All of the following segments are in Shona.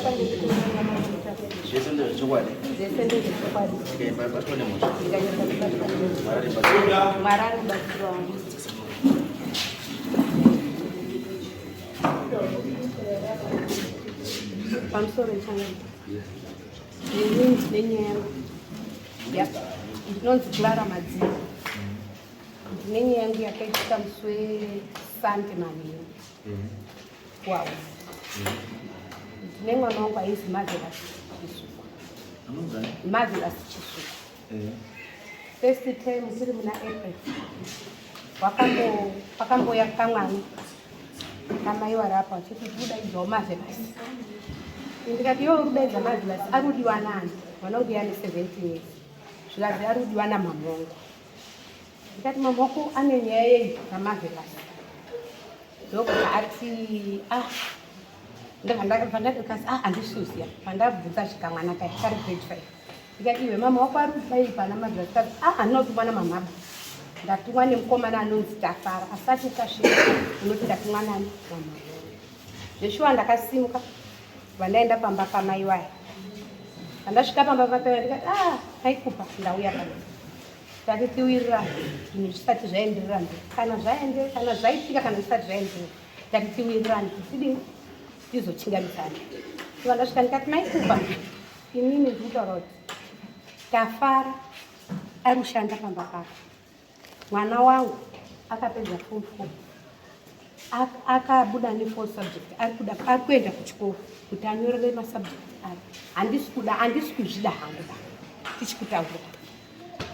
Zvese ndezvechokwadi. Zvese ndezvechokwadi. Ndikabatwa nemhosva. Ndikanyatsa kubatwa nemhosva. Mwari aribatsira. Mwari aribatsira wangu. Pamusoro changu. Ini ndine nyaya yangu. Ndinonzi Clara Madziro. Ndine nyaya yangu yakaitika musi weSunday manheru. Wow. Ndine mwana wangu ainzi Marvelous Chisuku. Marvelous Chisuku. First time tiri muna April. Wakamboya kamwana kamai warapa vachiti kudaidzwawo Marvelous. Ndikati iwe uri kudaidza Marvelous ari kudiwa nani? Mwana wangu yane 17 years. Zvikanzi ari kudiwa namama wangu. Ndikati mama wako ane nyaya yei naMarvelous? Ndokubva ati ah ndakasi ah handisuziya pandabvunza zvikamwana kai kari grade 5. Ndikati iwe mama wako ari kubai pana Marvelous? Kati ah handinotumwa namamaba. Ndatumwa nemukomana anonzi Tafara asati ukasvika unoti ndatumwa nani namama. Zveshuwa ndakasimuka vandaenda pamba pamai vaya. Pandasvika pamba pamai ndikati ah maikupa ndauya pano. Tati tiwirirane zvinhu zvisati zvaenderera mberi. Kana zvaende kana zvaitika kana zvisati zvaenderera. Tati tiwirirane tisidini tizochingamidzana. Vandasvika ndikati maikupa inini ndiri kutaura kuti Tafara ari kushanda pamba pako. Mwana wangu akapedza form 4 akabuda ne4 subject ari kuda ari kuenda kuchikoro kuti anyorere masubject ake. Handisi kuda handisi kuzvida hangu ba tichikutaura.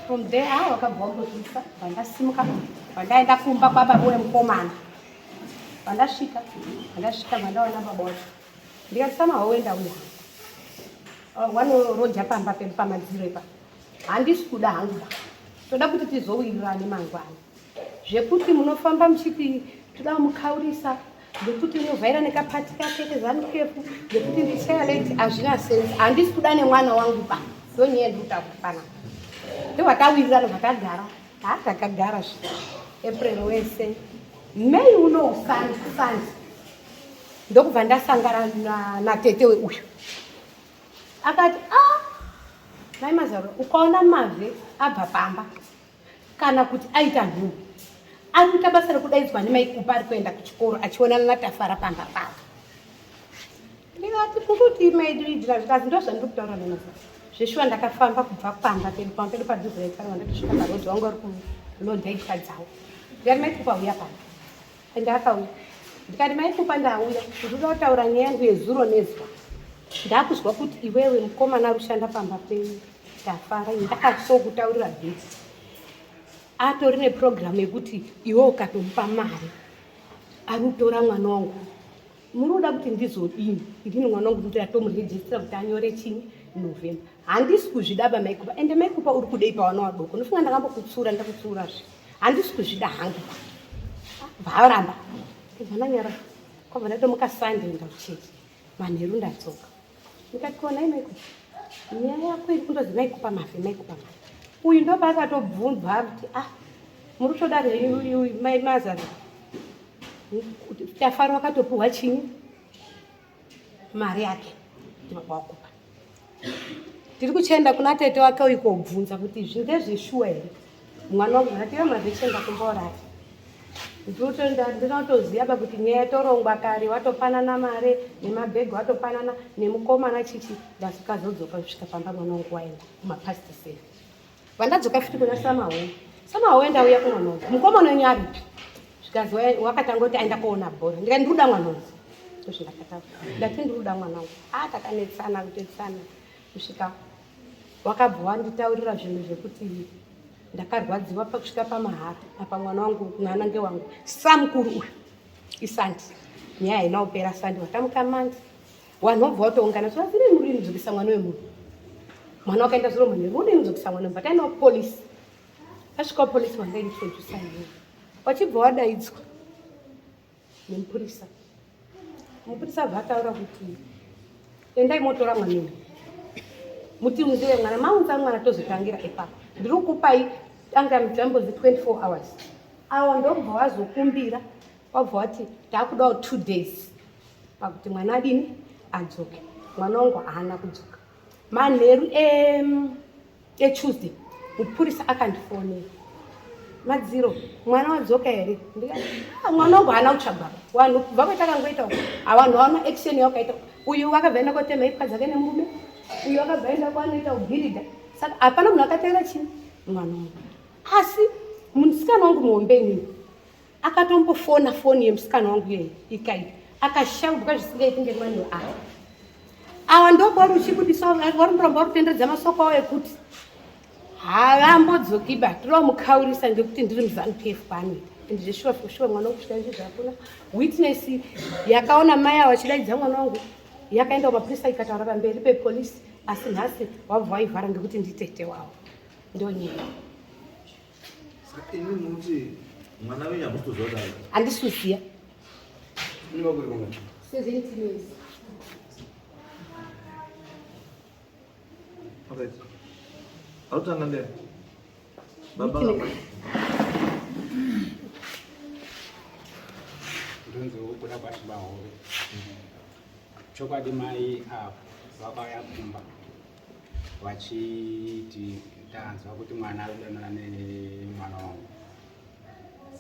From there ah wakabva wambozvisa vandasimuka vandaenda kumba kwababa wemukomana. Vandasvika vandasvika vandaona baba wacho. Ndikati samaho wenda uya. Wanoroja pamba pedu pamadziro ipa. Handisi kuda hangu ba. Toda kuti tizowirirane mangwana. Zvekuti munofamba muchiti toda kumukaurisa ngekuti unovhaira nekapati kake keZanu PF ngekuti ndichair lady hazvina sense. Handisi kuda nemwana wangu ba. Ndonyaya ndiri kutaura panapa. Ndowatawirirana bva tagara. Ha takagara zve. April wese. May uno Sunday. Ndokubva ndasangana natete uyu. Akati ah mai Mazaro ukaona Mavhe abva pamba kana kuti aita nhumbu ari kuita basa rekudaidzwa nemaikupa ari kuenda kuchikoro achionana naTafara pamba pavo. Ndikati kukuti maidira zvikanzi ndozvandiri kutaura nemazaro. Zveshuwa ndakafamba kubva pamba pedu pamba pedu padhuze naitara ndatosvika parodhi wangu ari kulodha ipwa dzavo. Ndikati maikupa uya pano. Ende akauya. Ndikati maikupa ndauya ndinoda kutaura nyaya yangu yezuro nezuva. Ndakuzwa kuti iwewe mukomana ari kushanda pamba penyu Tafara ndakasokutaurira bhesi. Atori nepurogiramu yekuti iwe ukatomupa mari ari kutora mwana wangu. Muri kuda kuti ndizodini? Ndini mwana wangu kuti atomurejistira kuti anyore chini November. Handisi kuzvida ba maikupa. Ende maikupa uri kudei pavana vadoko? Ndofunga ndakambokutsura ndakutsiurazve. Handisi kuzvida hangu. Varamba. Ndibva kwabva ndatomuka Sunday enda kuchechi. Manheru ndadzoka. Ndikati kona maikupa. Nyaya yako iri kundozi maikupa mafe maikupa mafe. Uyu ndopaakatobvunzwa kuti ah muri kutoda mai Mazaro. Tafara wakatopuhwa chinyi mari yake ndibaba wakupa. Tiri kuchienda kuna tete wake uyu kobvunza kuti izvi ndezveshuwa here. Mwana wangu akati iwe mavhe chienda kumba urare. Ndinotoziva pa kuti nyaya yatorongwa kare watopanana mari nemabhegi watopanana nemukomana chichi ndakazodzoka kusvika pamba mwana wangu waenda kumapast 7. Vandadzoka futi kuna Samaho. Samaho ndauya kumwana wangu. Mukomana wenyu aripi? Zvikanzi wakatanga kuti aenda koona bhora. Ndikati ndiri kuda mwana wangu. Ndozvandakataura. Ndati ndiri kuda mwana wangu. Ah takanetsana kutetsana kusvika wakabva wanditaurira zvinhu zvekuti ndakarwadziwa pakusvika pamahara apa mwana wangu mwana ngewangu samukuru uyu isandi nyaya haina kupera sandi watamuka mandi vanhu vobva vatoungana zvaziri muri mudzokisa mwana wemunhu mwana wakaenda zviro manheru mudini mudzokisa mwana wemunhu vataenda kupolisi asvika kupolisi vangaintrodusa iwe wachibva wadaidzwa nemupurisa mupurisa abva ataura kuti endai motora mwana uyu mutiunzire mwana maunza mwana tozotangira ipapo ndiri kukupai anga mutambozi 24 hours awa ndobva wazokumbira wabva wati takudawo 2 days pakuti mwana adini adzoke. Mwana wangu haana kudzoka. Manheru eTuesday mupurisa akandifonera, madziro, mwana wadzoka here? Ndikati, "Ah, mwana wangu haana kutsvagwa. Vanhu kubva kwatakangoita uku, havanhu vaona action yawakaita. Uyu wakabva enda kotema ipwa dzake nemurume, uyu wakabva enda kwanoita kubhiridha, saka hapana munhu akateera chii mwana wangu. Asi musikana wangu muhombe inini akatombofona foni yemusikana wangu iyeye ikaita, akashaudwa zvisingaiti ngemwana aya. Awa ndokwauri uchibudisa, vari kuramba vari kutenderedza masoko avo ekuti havambodzokiba, tinomukaurisa ngekuti ndiri muZANU PF kwaanoita. And zveshuwa, for sure, mwana wangu kusvika izvizvi hakuna witness yakaona mai avo achidaidza mwana wangu. Yakaenda kumapurisa ikataura pamberi pepolisi, asi nhasi wabva waivhara ngekuti nditete wavo. Ndonyaya. Saka imi muti mwana wenyu hamusi kuziva kuti ari? Handisi kuziva. Mune makore mangani? 17 years. Alright. Arikutanga ndiani? Baba Witness. kana mai? Ndonzi kuda kwaChibahove. Chokwadi, mai ava vakauya kumba vachiti ndanzwa kuti mwana ari kudanana nemwana wangu,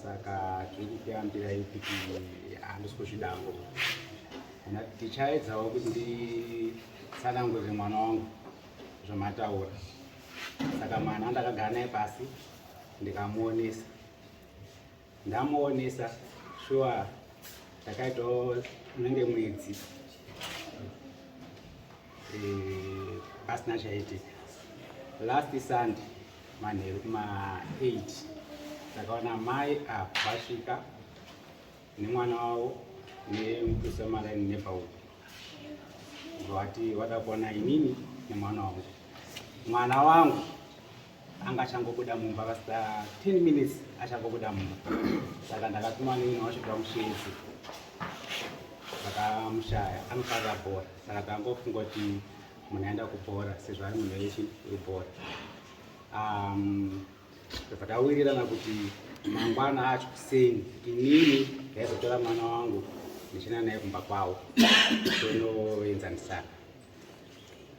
saka tiri kukuyambirai kuti handisi kuzvidango. Tichaedzawo kuti nditsanangurire mwana wangu zvamataura. Saka mwana ndakagara naye pasi, ndikamuonesa. Ndamuonesa, shuwa takaitawo unenge mwedzi pasina chaitika. Last Sunday manheru kuma-8 takaona mai apa vasvika nemwana wavo nemupurisa wemaraini nebhauku, vati vada kuona inini nemwana wangu. Mwana wangu anga achangobuda mumba, pasina 10 minutes achangobuda mumba. Saka ndakatuma nini wacho tamushedzi, vakamushaya. Anofarira bhora, saka tangofunga kuti munhu aenda kubhora sezvo ari munhu wechi webhora. Tobva tawirirana kuti mangwana acho kuseni inini ndaizotora mwana wangu ndichienda naye kumba kwavo tonoenzanisana.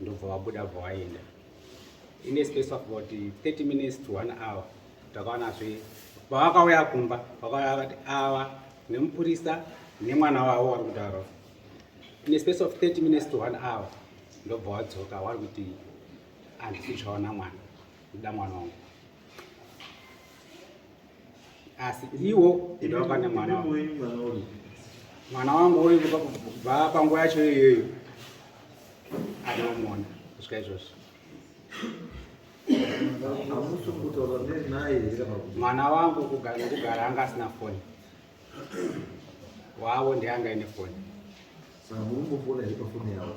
Ndobva wabuda, bva waenda. In a space of about 30 minutes to one hour takaonazve pavakauya kumba, vakauya vakati ava nemupurisa nemwana wavo wari kutaura. In a space of 30 minutes to one hour ndobva wadzoka wari kuti handisi kuchaona mwana, ndoda mwana wangu. Asi iwo ndovakane mwana wangu. Wenyu mwana uri? Mwana wangu uyu kubva panguva yacho iyoyo adinomuona kusvika izvozvo. Hamusi kutaura naye here kana kuti? Mwana wangu kugara nekugara anga asina foni, wavo ndianga ine foni. Saka muri kumbofona here pafoni yavo?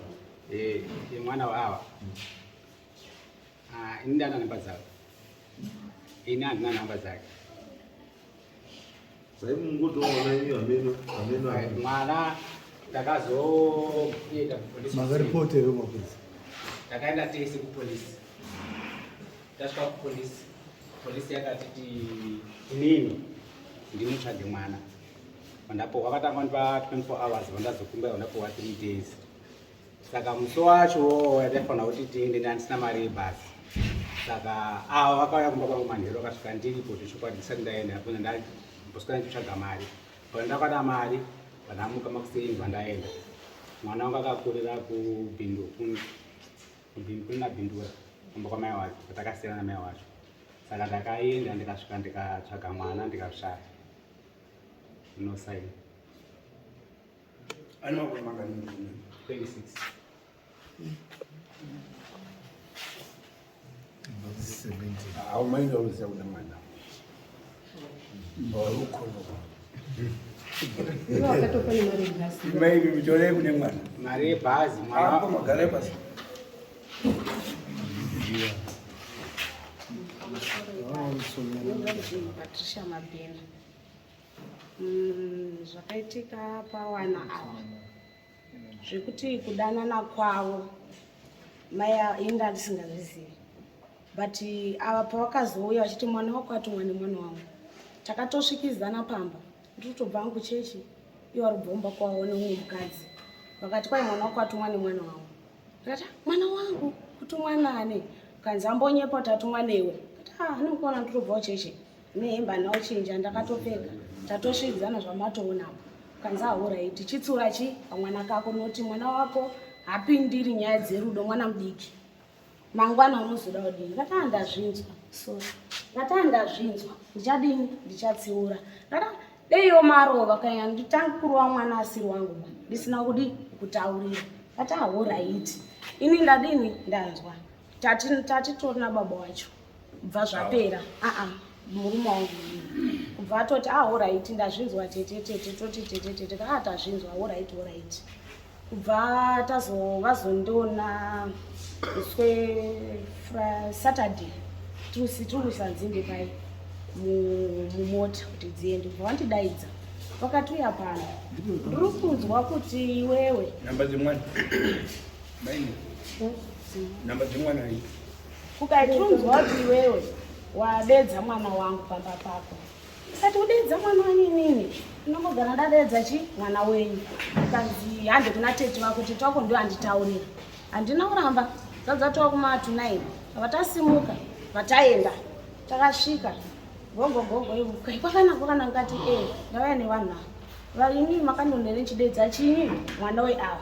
Mwana waava? Ah, ini ndana namba dzavo, ini handina namba dzake. Sai mungotoona imi hameno hameno hameno. Mwana takazoenda kupolisi. Makaripota here kumapurisa? Takaenda tese kupolisi. Tasvika kupolisi, polisi yakatiti inini ndimutsvage mwana. Vandapo wakatanga kundipa 24 hours, vandazokumbira vandapiwa 3 days. Saka musi wacho yataifanira kuti tiende, ndandisina mari yebhasi. Saka ava vakauya kumba kwangu manheru, vakasvika ndiripo zvechokwadi ndisati ndaenda, apo ndambosvika ndichitsvaga mari. Pandakwana mari, vandamuka makuseni, vandaenda. Mwana wangu akakurira kubindu, kuna Bindura, kumba kwamai wacho patakasiyana namai wacho. Saka ndakaenda, ndikasvika, ndikatsvaga mwana, ndikashaya, no sign. Ane makore mangani? 26. Hawu, mainga uziya kuna mwana warukhona. Ivo vakatopa nemari yebhasi. Mai, mutorei kune mwana. Mari yebhazi mwana Apo magara pasi. Ndonzi Patricia Mabhena. Zvakaitika pawana ava zvekuti kudanana kwavo mai inda ndisingazvizivi, but ava pavakazouya vachiti mwana wako atumwa nemwana wangu, takatosvikizana pamba. Ndikutobva hangu kuchechi, ivo vari kubva kumba kwavo neumwe mukadzi. Vakati kwai mwana wako atumwa nemwana wangu. Ndikati mwana wangu kuti mwanane kanzi ambonyepa kuti atumwa newe. Ndikati ah anongoona nditobvawo cheche nehembe handina ndakatopfeka tatosvidzana zvamatoona apo. Kanzi ahoraiti tichitsura chi pamwana kako noti mwana wako hapindiri nyaya dzerudo mwana mudiki. Mangwana unozoda kudini? Ndikati ah ndazvinzwa. Sorry. Ndikati ah ndazvinzwa. Ndichadini? Ndichatsiura. Ndikati deiwo marova kaya nditange kurova mwana asiri wangu ba ndisina kudi kutaurira. Ndikati ah horaiti. Ini ndadini? Ndanzwa. Tati tatitori nababa wacho. Kubva zvapera. Ah ah murume wangu kubva atoti ah horaiti ndazvinzwa tete tete toti tete tete ah tazvinzwa horaiti horaiti. Kubva tazo vazondiona muswe Saturday tiri kuisa nzimbe pai mumota kuti dziende kubva vandidaidza vakati uya pano ndiri kunzwa kuti iwewe namba dzemwana maini namba dzemwana iyi kukai tiri kunzwa kuti iwewe wadedza mwana wangu pamba pako. Kati udedza mwana wenyu inini ndinombogara ndadedza chi mwana wenyu. Kanzi hande kuna tete vako, tete wako ndio anditaurira. Handina kuramba, dzadzatova kuma to 9 vatasimuka vataenda takasvika gogo gogo kai kwakanaka kwakanaka ngati eh ndauya nevanhu ava vaini makandonere nchidedza chinyi mwana we ava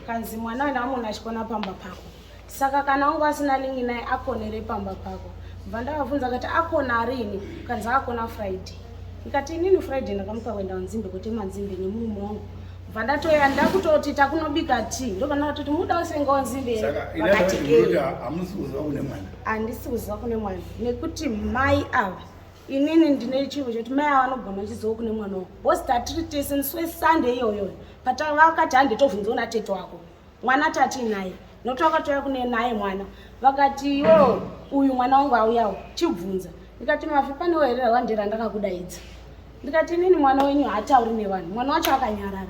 kanzi mwana we ndakamona achikona pamba pako saka kana wangu asina lingi naye akonere pamba pako bva ndavabvunza kati akona rini kanzi akona Friday ndikati inini Friday ndakamuka kuenda kunzimbe kutema nzimbe nemurume wangu bva ndatoya ndakutoti takunobika tea ndobva ndakatoti muda usengawo nzimbe vakati eh hamusi kuziva kune mwana handisi kuziva kune mwana nekuti mai ava inini ndine chivo chekuti mai ava vanogona uchiziva kune mwana wavo bcause tatiri tese musi wesunday iyoyoyo patavakati hande tovhunzawo natete wako mwana tati naye nokuti vakatouya kune naye mwana vakati iwewe uyu mwana wangu auyawo chibvunza ndikati mafi panewo here rawandira ndakakudaidza ndikati inini mwana wenyu haatauri nevanhu mwana wacho akanyarara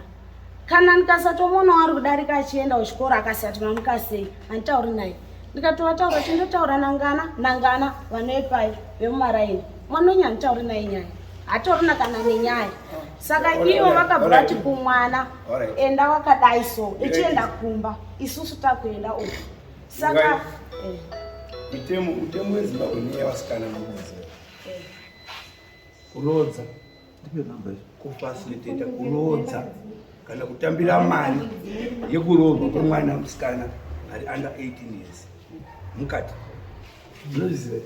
kana ndikasatomuona wari kudarika achienda kuchikoro akasati mamuka sei handitauri naye ndikatovataura chindotaura nangana nangana vanoipai vemumaraini mwana wenyu handitauri naye nyaya hatorina kana nenyaya saka ivo vakabva vati kumwana enda wakadai so ichienda kumba isusu takuenda uku saka mitemo mutemo wezimbabwe neyevasikana munoziva kuroodza kufacilitata kuroodza kana kutambira mari yekuroorwa kwemwana musikana ari under 18 years mukati munozviziva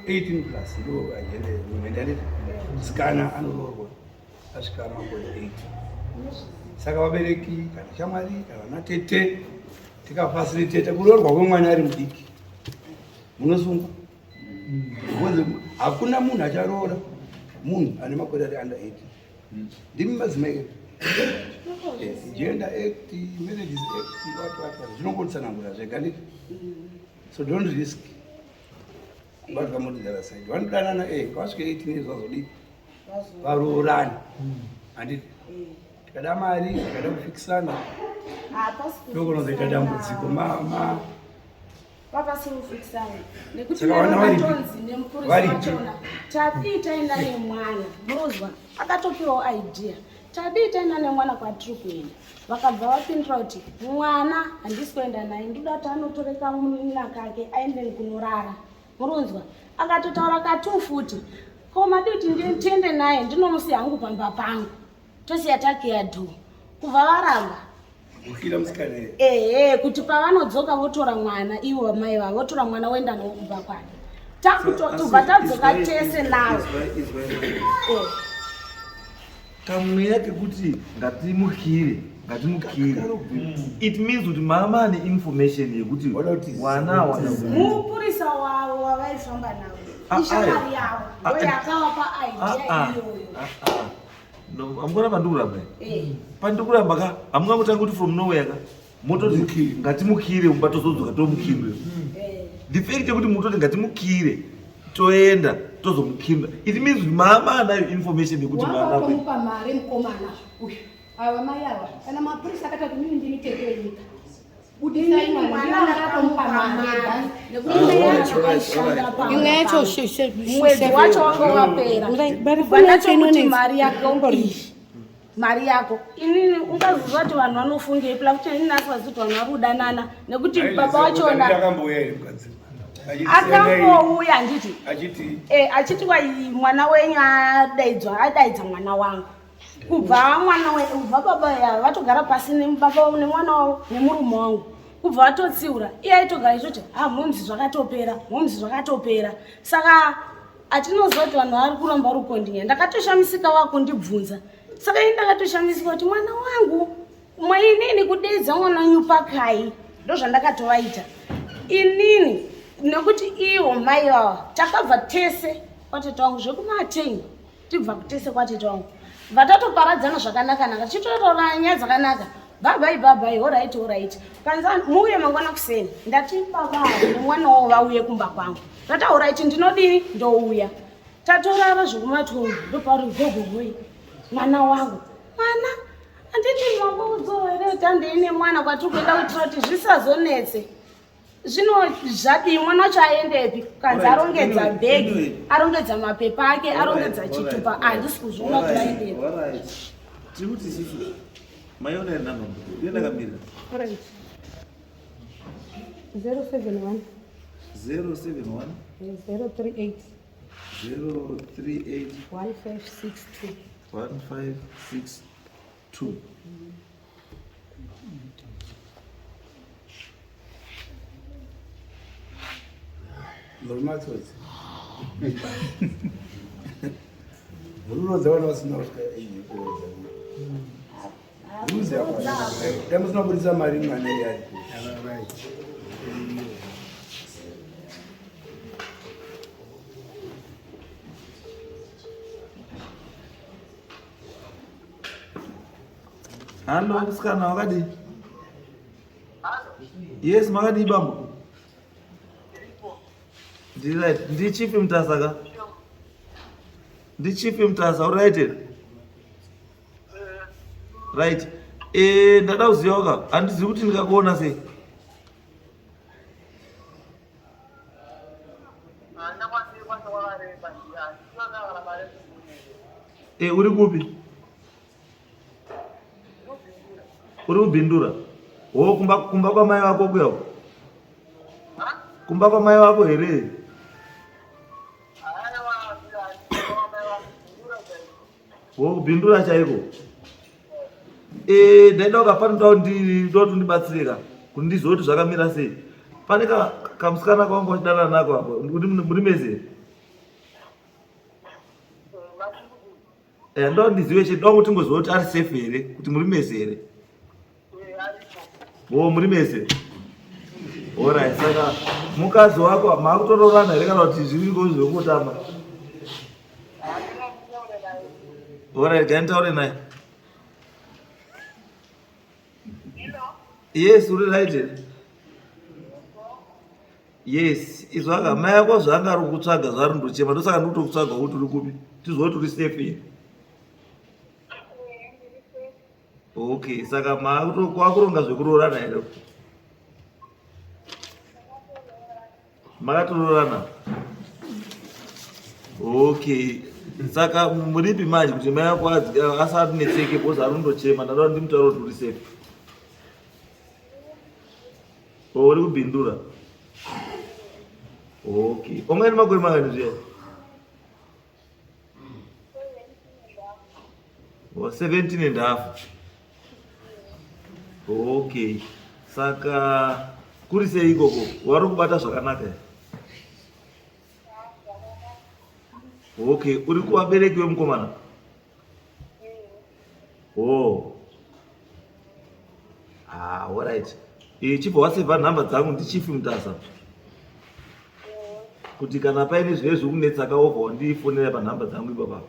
18 plus ndo agenda yehurumende anditi musikana anoroorwa asvika makore 8 saka vabereki kana shamwari kana vana tete tikafacilitata kuroorwa kwemwana ari mudiki munosungwa because hakuna munhu acharoora munhu ane makore ari under 18 ndimi madzimai gender act marriages act what what what zvinongotsanangura zvega nditi so don't risk kubatwa muri the other side vanodanana eh vasvike 18 years vazodii varoorani handiti tikada mari tikada kufikisana ndokunozoita dambudziko ma vapasiri kufikisana nekuti vatonzi nemupurisa wachona tadii taenda nemwana murozwa akatopiwawo idea tadii taenda nemwana kwatiri kuenda vakabva vapindura kuti mwana handisi kuenda naye ndoda kuti anotoreka munin'ina kake aende kunorara murunzwa akatotaura katu futi ko madii kuti tiende naye ndinomusiya hangu pamba pangu tosiya takiya dhu kubva varamba ehe kuti pavanodzoka votora mwana ivo mai vavo votora mwana woenda nawo kumba kwake takutobva tadzoka tese nawo kamweya kekuti ngatimukire ngatimukire it means kuti mama ane information yekuti wana wana mupurisa wavo wavaifamba navo ishamwari yavo ndoyakavapa idea iyoyo hamukona pandikuramba pandikuramba ka hamungangotangi kuti from nowhere ka mototi ngatimukire mumba tozodzoka tomukirwe the fact yekuti mutoti ngatimukire toenda tozomukirwa it means kuti mama anayo information yekuti mwana mari mukomana uyu ava mai ava kana mapurisa akatati mimi ndini tete wenyika budisai mwana akatomupa mari imwe yacho mwedzi wacho wanga wapera kubva ndachokuti mari yake iyi. Mari yako inini ungaziva kuti vanhu vanofungei pla kuti inini asingazivi kuti vanhu vari kudanana nekuti baba wachona akambouya handiti eh, achiti wai mwana wenyu adaidzwa adaidza mwana wangu kubva mwana kubva baba ya vatogara pasi nebaba nemwana wavo nemurume wangu kubva vatotsiura iye aitogara ichoti ha ah, momzi zvakatopera momzi zvakatopera saka atinoziva kuti vanhu vari kuramba uri kukondinya ndakatoshamisika wakundibvunza saka ini ndakatoshamisika kuti mwana wangu mwainini kudeedza mwana wenyu pakai ndozvandakatovaita inini nekuti iwo mai vava takabva tese kwatete wangu zvekumaten tibva kutese kwatete wangu vatatoparadzana zvakanaka naka tichitotaura nyaya dzakanaka bhabhai bhabhai horaiti horaiti kanzi muuye mangwana kuseni ndati baba nemwana wavo vauye kumba kwangu ndati horaiti ndinodini ndouya tatorara zvekumatongo ndopari gogogoi mwana wangu mwana handiti mamboudzo here kuti handei nemwana kwatiri kuenda kuitira kuti zvisazonetse zvino zvadii mwana wacho aendepi kanzi arongedza bhegi arongedza mapepa ake arongedza chitupa handisi kuzviona kuti aendepi tiri kuti isusu maiona here namba ndiye ndakamirira 071 071 038 038 1562 1562 Murumatsotsi. Mururodza vana vasina kusvika age yekurodza. Ruzi apa. Dai musina kuburitsa mari mwana iye aripo. Hallo musikana wakadii? Yes, makadii bambo? Ndiri right. Ndi Chief Mutasa ka? Ndi Chief Mutasa, uri right here? Right. Eh, ndada kuziva ka, handizivi kuti ndikakuona sei. Eh, uri kupi? Uri kubhindura? Wo kumba kumba kwamai vako kuya uko? Kumba kwamai vako here? Wo kubhindura chaiko? Eh, ndaida ukafana ndoda kuti undibatsire ka kuti ndizive kuti zvakamira sei. Pane ka kamusikana kwangu wachidanana nako apo, muri mese here? Eh, ndo ndizive chete ndoda kuti tingoziva kuti ari safe here kuti muri mese here o muri mese orit saka mukadzi wako makutororana here kana kuti zviriko zvekutamba orit ganitaure naye yes uri right here yes izvo aka mai ako zvaanga ari kukutsvaga zvaari ndochema ndosaka ndikutokutsvaga kuti uri kupi tizwa kuti uri safe here okay saka makuronga zvekuroorana here makatoroorana okay saka muripi manje kuti mai ako asanetseke because ari kundochema ndada kuti ndimutaure kuti uri safe Oh, uri kubindura. Okay. Unga ine makore mangani zviya? Oh, 17 and a half. Okay. Saka kuri sei ikoko? Wari kubata zvakanaka here? Okay, uri kuvabereki vemukomana? Oh. Ah, all right. Eh, chibva waseva nhamba dzangu ndichifi mutasa. Kuti kana paine zvinenge zvikunetsa ka wobva wandifonera panhamba dzangu ipapa.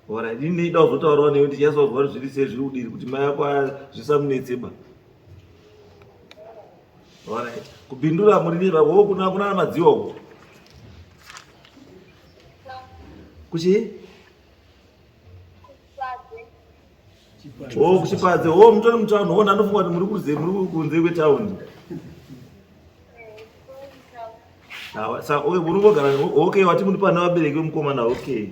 All right, ini ndida kuzotaurawo newe ndichanyatsa kuzwa kuti zviri sei zviri kudiri kuti mai ako zvisamunetse ba. All right. Kubindura muri neva wo kuna kuna madziwa uko. Kuchi? Oh, kuchipadze. Oh, mutori mutown. Oh, ndanofunga kuti muri kuze muri kunze kwetaundi. Awa, sa okay, muri kugara okay, wati muri pana vabereki vemukomana okay.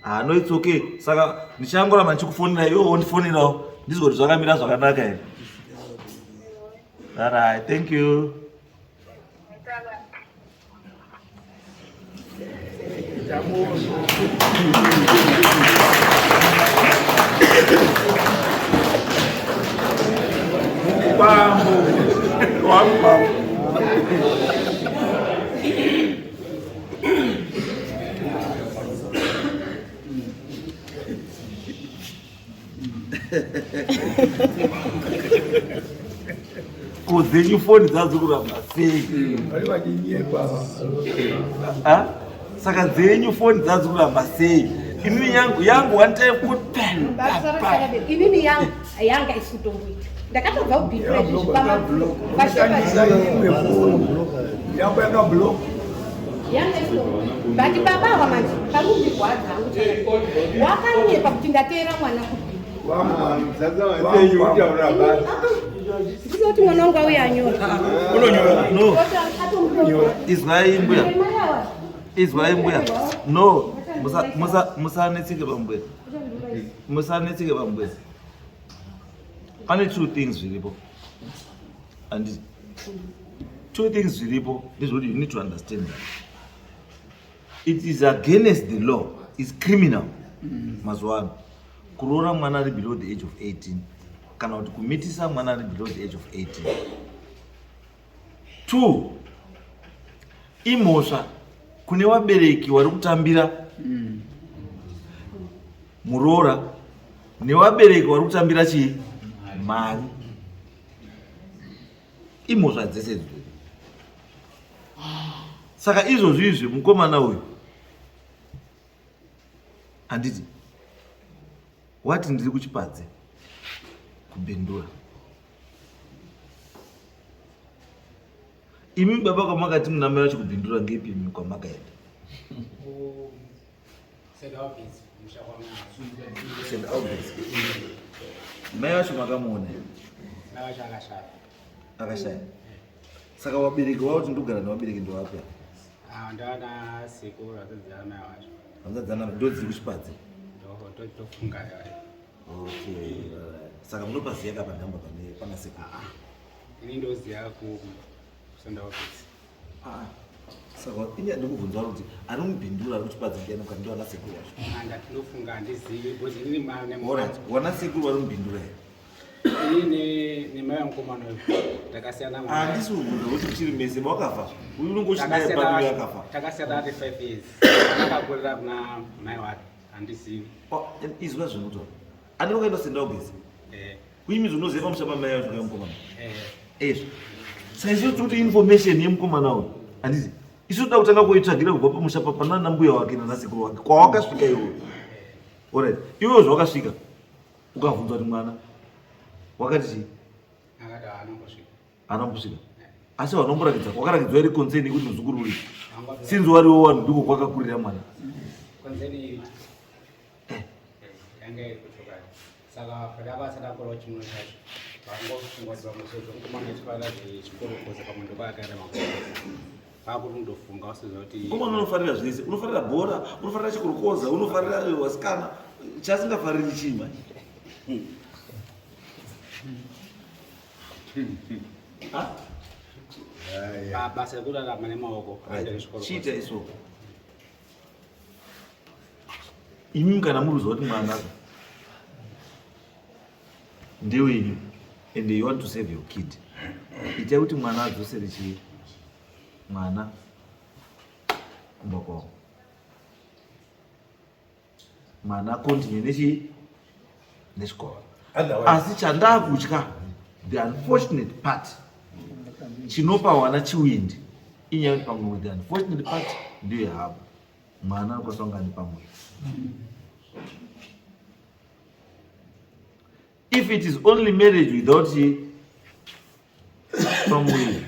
Ah, no it's okay. Saka ndichangoramba ndichikufonera iwe wondifonerawo ndizwe kuti zvakamira zvakanaka here. Alright, thank you. Mukwambo wangu. Ko dzenyu foni dzadzi kuramba sei? Vari vachinyepa. Ah? Saka dzenyu foni dzadzi kuramba sei? Inini yangu yangu one time kuti Inini yangu yanga isutomboita. Ndakatobva kubhindura izvizvi pamabashandisa imwe foni yako yakablock. Yanga isutomboita. But baba ava manje pari kundirwadza hangu chakadai. Wakanyepa kuti ndateera mwana kubhindura. Ndikuziva kuti mwana wangu auya anyora. Unonyora. No. Izwai mbuya. Izwai mbuya. No. Musanetseke pambuya. Musanetseke pambuya. Pane two things zviripo. And two things zviripo ndezvekuti you need to understand that. It is against the law. It's criminal. Mazuva ano. Kuroora mwana ari below the age of 18 kana kuti kumitisa mwana ari below the age of 18. Two, imhosva kune vabereki vari kutambira muroora nevabereki vari kutambira chii mari. Imhosva dzese idzodzo. Saka izvozvi izvi mukomana uyu handiti wati ndiri kuchipadze kubhindura. Imi baba kwamakati muna mai vacho kubhindura ngepi imi kwamakaenda? St. Albans. Mai vacho makamuona? Mai vacho akashaya. Akashaya. Saka vabereki vavo kuti ndogara nevabereki ndovapi? Ah, ndana sekuru vadzadzana mai vacho. Vadzadzana ndodziri kuchipadze? Ndofunga. Okay. Saka munopaziya ka panhamba pane pana sekuru? Ah, ini ndoziya ku St. Albans. Ah. Saka ini andikubvunza kuti ari mubhindura ari kuchipadze ndiani kana ndiwana sekuru wacho? Ah, ndinofunga handizivi because inini mane. Alright, wana sekuru vari mubhindura here? Ini nemai vamukomana uyu takasiyana. Handisi kubvunza kuti muchiri mese mawakafa. Uyu unonge uchinaye pano akafa. Takasiyana ati 5 years. Akakurira kuna mai wake. Handizivi. Oh, izwa zvinotaura. Ani wakaenda St. Albans? Eh. Kuimi unoziva pamusha pamai vacho kamukomana. Eh. Ezvo. Saka isu tiri kuti information yemukomana uyu. Handiti? Isu toda kutanga kuitsvagira kubva pamusha panana mbuya wake nanasekuru wake. Kwawakasvika iwe. Alright. Iwe zvawakasvika. Ukabvunzwa kuti mwana wakati chii? Akati haana kumbosvika. Haana kumbosvika. Asi vanomborakidza wakarakidzwa iri concern yekuti muzukuru uri. Since wariwo vanhu ndiko kwakakurira mwana. Concern iri. Yanga iri kuchoka. Saka padaba asati akurawo chimwe chacho. Vangofunga kuti vamwe sezvo mukomana achifara zvechikorokoza pamwe ndokwakaenda makorokoza. Vakuti undofunga usiziva kuti Mukomana unofarira zvese, unofarira bhora, unofarira chikorokoza, unofarira vasikana, chasingafariri chii manje? Ah, basa rekurarama nemaoko. Chiita iso. Imi kana muri kuziva kuti mwana ndewenyu and you want to save your kid, itai kuti mwana adzosere chii mwana kumba kwavo, mwana continue nechii nechikoro. Asi chandakutya, the unfortunate part chinopa wana chiwindi inyaya yekuti pamwe the unfortunate part ndiyo yehabo mwana anokwanisa kunge ane pamwe. If it is only marriage without pamuviri,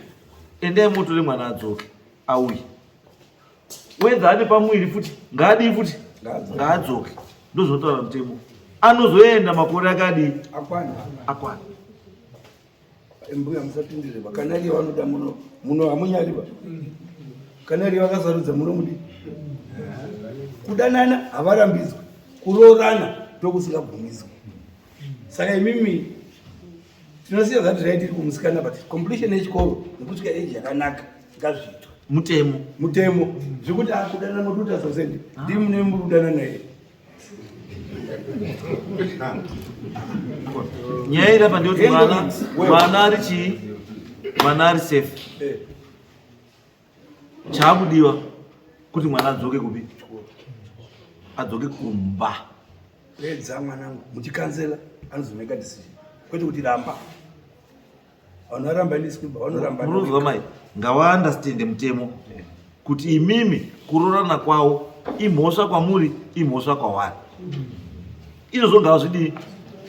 endai mutore mwana adzoke auye. Whether ane pamuviri futi ngaadii futi ngaadzoke, ndozvinotaura mutemo. Anozoenda makore akadii akwana. Akwana. Mbuya musapindire ba kanari vanoda muno muno hamunyari ba kanari vakasarudza muno mudi kudanana havarambidzwe. Kuroorana ndokusingabvumidzwi. Saka imimi tinosiya zati zvai tiri kumusikana but completion yechikoro nekusvika age yakanaka ngazviitwe. Mutemo. Mutemo. Zvekuti akudanana motoita sosendi. Ndimi mune muri kudanana here? Nyaya iri apa ndeyekuti mwana mwana ari chii? Mwana ari safe. Eh. Chaakudiwa kuti mwana adzoke kupi? Adzoke kumba. Pedza mwanangu muchikanzela anozomeka decision kwete kuti ramba. Vanhu varamba ndisikumba vanoramba. Munonzwa mai ngawaunderstande mutemo kuti imimi kuroorana kwawo imhosva kwamuri imhosva kwawari. Izvozvo ngavazvidii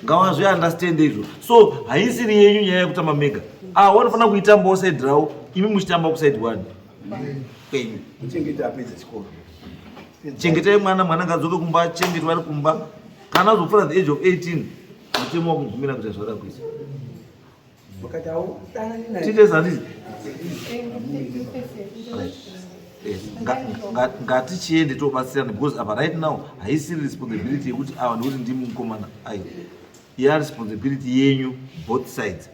ngavazviunderstande izvo. So haisiri yenyu nyaya yekutamba mega. Ah, wanofanira kuitambawo side rawo imi muchitamba kuside one kwenyu. Muchengete apedze chikoro. Chengetai mwana, mwana ngadzoke kumba achengetwe ari kumba. Kana azopfuura the age of 18 mutemo wakubvumira kuita zvaada kuita. Wakati haudanani naye. Tite handiti? Ngatichiende tobatsirana because apa right now haisiri responsibility yekuti ava ndikuti ndimi mukomana ai ya responsibility yenyu both sides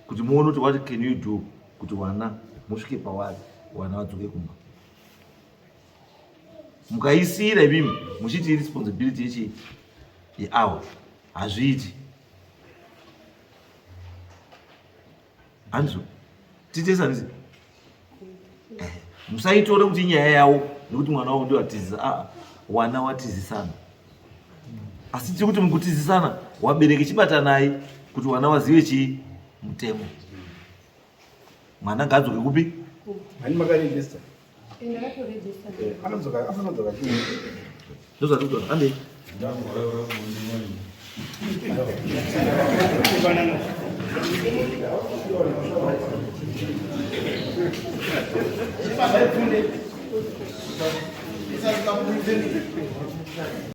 kuti muone kuti what can you do kuti wana musvike pawari wana vadzoke kumba mukaisiira imimi muchiti iresponsibility yechi yeawa hazviiti handizvo titese handiti musaitore kuti inyaya yawo nekuti mwana wavo ndiwo atizisa aa wana watizisana asi tiri kuti mukutizisana wabereki chibatanai kuti wana wazive chii mutemo mwana ngaadzoke kupi Hani makarejista anodzoka afanodzoka chii ndozvatiri kutaura handei